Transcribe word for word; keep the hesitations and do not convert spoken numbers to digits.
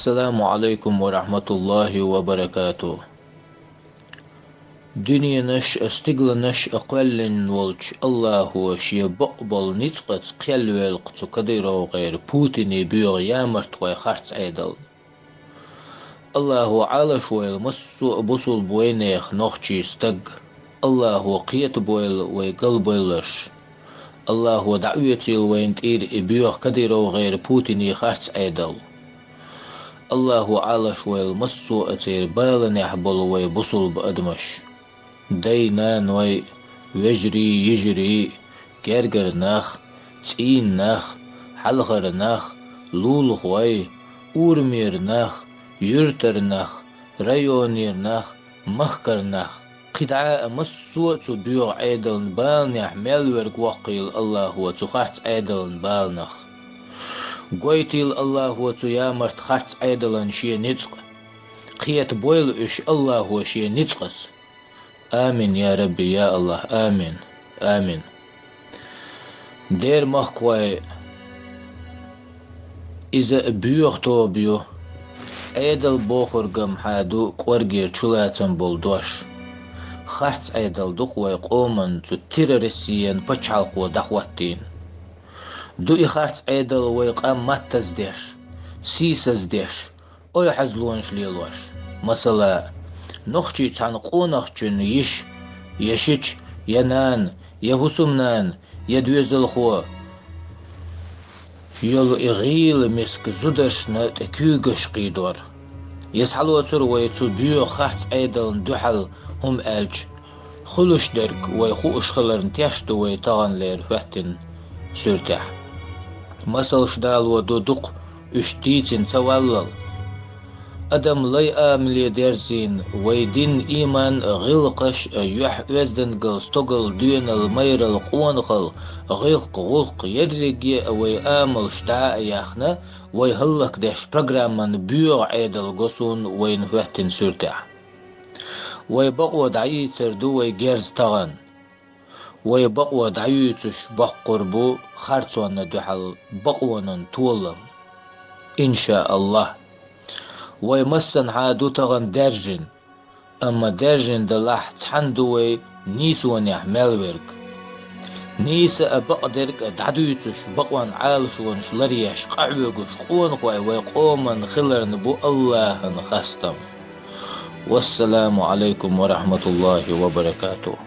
Ассаламу Ӏалайкум ва рахьматуллахӀи ва баракатухӀ. Дуьненаш а, стигланаш а кхоьллина волчу АллахӀо шен бакъболу ницкъаца кхел ваьккхи цу Кадыровгара Путине боьха ямартхой харц Ӏедал. АллахӀо Ӏалаш войла массо а бусулба вайнех нохчий стаг. АллахӀо кхетабойла вай галбевлларш. АллахӀо дӀаоьцийла вайна тӀера и боьха Кадыровгара Путине харц Ӏедал. АллахӀо Ӏалаш войла массо а церан баланехь болу вай бусулба адамаш. Дай-наной, вежарий, йижарий, гергара нах, цӀийнан нах, хьалхара нах, лулахой, урамера нах, юьртара нах, районера нах, махкара нах, кхидӀа а массо а цу боьха Ӏедалан баланехь мел верг воккхийла АллахӀо цу харц Ӏедалан баланах. Гойтийла АллахӀо цу ямарт харц Ӏедалан шен ницкъ. Кхетабойла уьш АллахӀо шен ницкъаца. Амин, я Рабби, я АллахӀ, амин, амин. Дера махкахой, иза а боьха тоба ю. Ӏедал бохург-м хьан ду кӀоргера чулацам болу дош. Харц Ӏедал ду-кх вай къоман цу террористийн пачхьалкхо дӀахӀоттийна. Ду и харц Ӏедал вай къам маттаздеш, сийсаздеш, ойхьазлонаш лелош. Масала, нохчий цхьана къонахчун йиша, я шича, я нана, я хӀусамнана, я доьзалхо йолу и гӀийла миска зударшна тӀе куьйгаш кхийдор. Я схьалоцур вай цу боьха харц Ӏедална дуьхьал хӀума аьлча, хуьлуш дерг вай хууш хиларна теш ду вай таханлера хӀоьттина суьртехь. Масалш дало ду дукха уьш дийцина ца валлал. Адам лай амале дерзийна, вай дин, ийман а, гӀиллакхаш а, юьхь-оьздангалла, стогал, доьналла, майралла, къонахалла, гӀиллакх-гӀуллакх, ерриге а вай амалш дӀа а яьхна, вай хӀаллакдеш программан боьха Ӏедал го суна вайна хӀоьттина суьртехь. Вай бакъо дӀайийцар ду вай герз тахана. Вай бакъо дӀаюьйцуш боккхур бу харцонна дуьхьал бакъонан толам. ИншааллахӀ. Вай массанхьа ду тахана даьржина, амма даьржина далахь цхьаьна ду вай нийсонехь мел верг. Нийса а, бакъдерг а дӀадуьйцуш, бакъонан Ӏалашонаш ларъеш, къахьоьгуш къонахой вай къоман хиларна бу АллахӀан хастам. Вассаламу Ӏалайкум ва рахьматуллахӀи ва баракатухӀ.